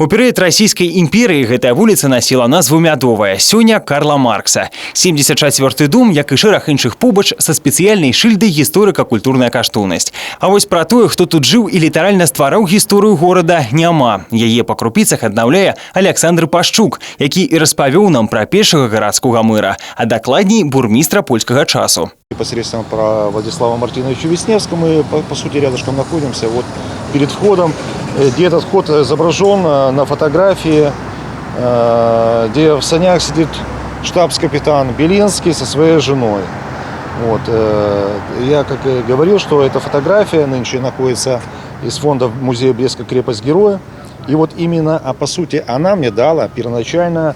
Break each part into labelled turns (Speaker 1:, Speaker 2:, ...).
Speaker 1: У перыяд Расійскай імперыі гэтая вуліца насіла назву Мядовая, сёння Карла Маркса. 74 дом, як і шэраг іншых побач, са спецыяльнай шыльдай «Гісторыка-культурная каштоўнасць». А вось пра тое, хто тут жыў і літаральна ствараў гісторыю горада, няма. Яе па крупіцах аднаўляе Аляксандр Пашчук, які і распавёў нам пра першага гарадскога мэра, а дакладней, бурмістра польскага часу.
Speaker 2: Непосредственно про Владислава Мартиновича Весневского мы, по сути, рядышком находимся. Вот перед входом, где этот вход изображен на фотографии, где в санях сидит штабс-капитан Белинский со своей женой. Вот, я как и говорил, что эта фотография нынче находится из фонда музея Брестская крепость Героя. И вот именно, а по сути, она мне дала первоначально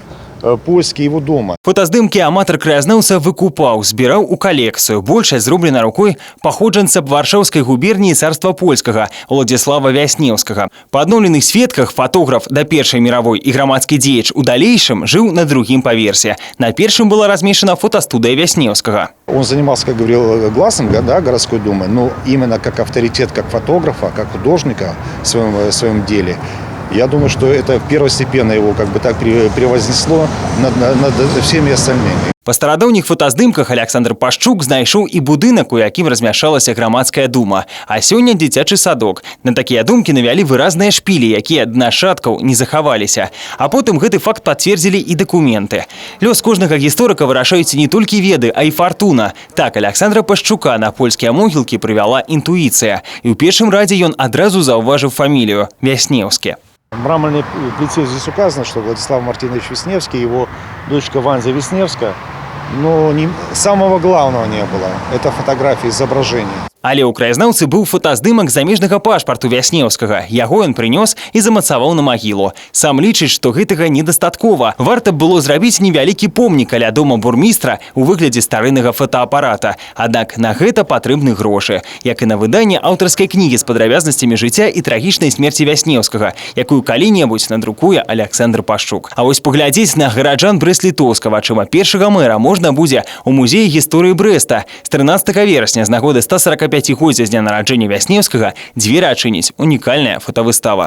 Speaker 2: поиски его дома.
Speaker 1: Фотаздымкі аматар краязнаўца выкупаў, збіраў у калекцыю. Большасць зроблена рукой паходжанца Варшаўскай губерніі Царства Польскага Уладзіслава Вяснеўскага. Па адноўленых сведках, фатограф да Першай мировой і грамадскі дзеяч у далейшым жыў на другім паверсе. На першым была размешчана фотастудыя Вяснеўскага.
Speaker 2: Он занимался, как говорил, гласом, да, городской думы, но именно как авторитет, как фотографа, как художника в своем деле, я думаю, что это первостепенно его как бы так превознесло над всеми остальными.
Speaker 1: Па старадаўніх фотаздымках Аляксандр Пашчук знайшоў і будынак, у якім размяшчалася грамадская дума, а сёння дзіцячы садок. На такія думкі навялі выразныя шпілі, якія ад нашчадкаў не захаваліся. А потым гэты факт пацвердзілі і дакументы. Лёс кожнага гісторыка вырашаюць не толькі веды, а і фартуна. Так Аляксандра Пашчука на польскія могілкі прывяла інтуіцыя. І ў першым радзе ён адразу заўважыў фамілію Вяснеўскі.
Speaker 2: В мраморной плите здесь указано, что Владислав Мартинович Весневский, его дочка Ванзя Весневская, но не, самого главного не было. Это фотографии, изображения.
Speaker 1: Але ў краязнаўцы быў фотаздымак замежнага пашпарту Вяснеўскага. Яго ён прынёс і замацаваў на магілу. Сам лічыць, што гэтага недастаткова. Варта б было зрабіць невялікі помнік каля дома бурмістра ў выглядзе старыннага фотаапарата. Аднак на гэта патрэбны грошы, як і на выданне аўтарскай кнігі з падрабязнасцямі жыцця і трагічнай смерці Вяснеўскага, якую калі-небудзь надрукуе Аляксандр Пашчук. А вось паглядзець на гараджан Брэст-Літоўска вачыма першага мэра можна будзе ў музеі гісторыі Брэста. З 13 верасня з нагоды 145-годдзя з дня нараджэння Вяснеўскага дзверы адчыніць унікальная фотавыстава.